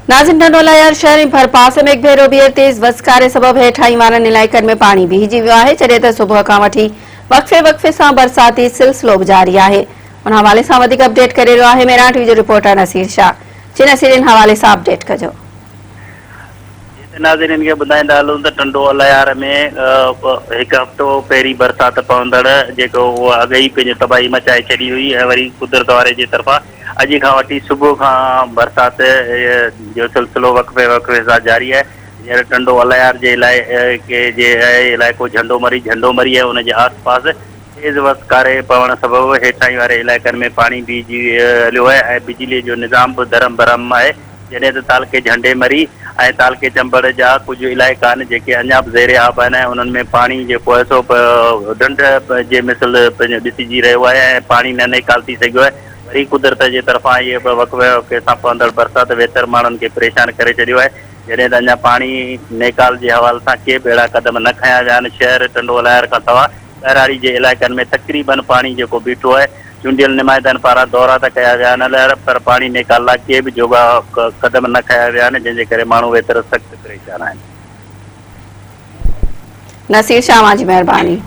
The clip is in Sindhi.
ناظم ٽنڊو الهيار شهر ۽ ڀرپاسي ۾ هڪ ڀيرو ٻيهر تيز وسڪاري سبب هيٺاهين وارن علائقن ۾ پاڻي بيهجي ويو آهي جڏهن ته صبح کان وٺي وقفي وقفي سان برساتي سلسلو به جاري آهي ان حوالي سان وڌيڪ اپڊيٽ ڪري رهيو آهي ميران ٽي وي جو رپورٽر نصير شاهه جي نصير ان حوالي سان اپڊيٽ ڪجو. جي ته ناظرين کي ٻڌائيندا هلون ته ٽنڊو الهيار ۾ هڪ هفتو پهرين برسات پوندڙ جيڪو اهو اڳ ئي پنهنجو تباهي مچائي ڇڏي هئي ۽ وري قدرت واري جي طرفان اڄ کان وٺي صبح کان برسات جو سلسلو وقفي وقفي سان جاري آهي. هينئر ٽنڊو الهيار جي علائقي جي علائقو جهنڊو مري، جهنڊو مري ۽ ان جي آس پاس تيز وسڪاري پوڻ سبب هيٺاهين واري علائقن ۾ پاڻي بيهجي هليو آهي ۽ بجلي جو نظام به درهم برهم آهي. جڏهن ته تعلقي جهنڊي مري ۽ تعلقي چمبڙ جا ڪجهه علائقا آهن جيڪي اڃا به زير آب آهن ۽ انهن ۾ پاڻي جيڪو آهي سو ڍنڍ جي مثل ڏسجي رهيو آهي ۽ پاڻي نه نيڪال ٿي سگهيو آهي وري قدرت جي طرفان اهي به وقفي وقفي سان پوندڙ برسات ويتر ماڻهن کي پريشان ڪري ڇڏيو آهي جڏهن ته اڃا پاڻي نيڪال جي حوالي سان ڪي به اهڙا قدم نه کنيا ويا آهن شهر ٽنڊو الهيار کان سواء ٻهراڙي جي علائقن ۾ تقريبن پاڻي جيڪو بيٺو آهي، چونڊيل نمائندن پاران دورا ته ڪيا ويا آهن پر پاڻي نيڪال لاء ڪي به جوڳا قدم نه کنيا ويا آهن، جنهن جي ڪري ماڻهو ويتر سخت پريشان آهن. نصير شاهه اوهان جي مهرباني.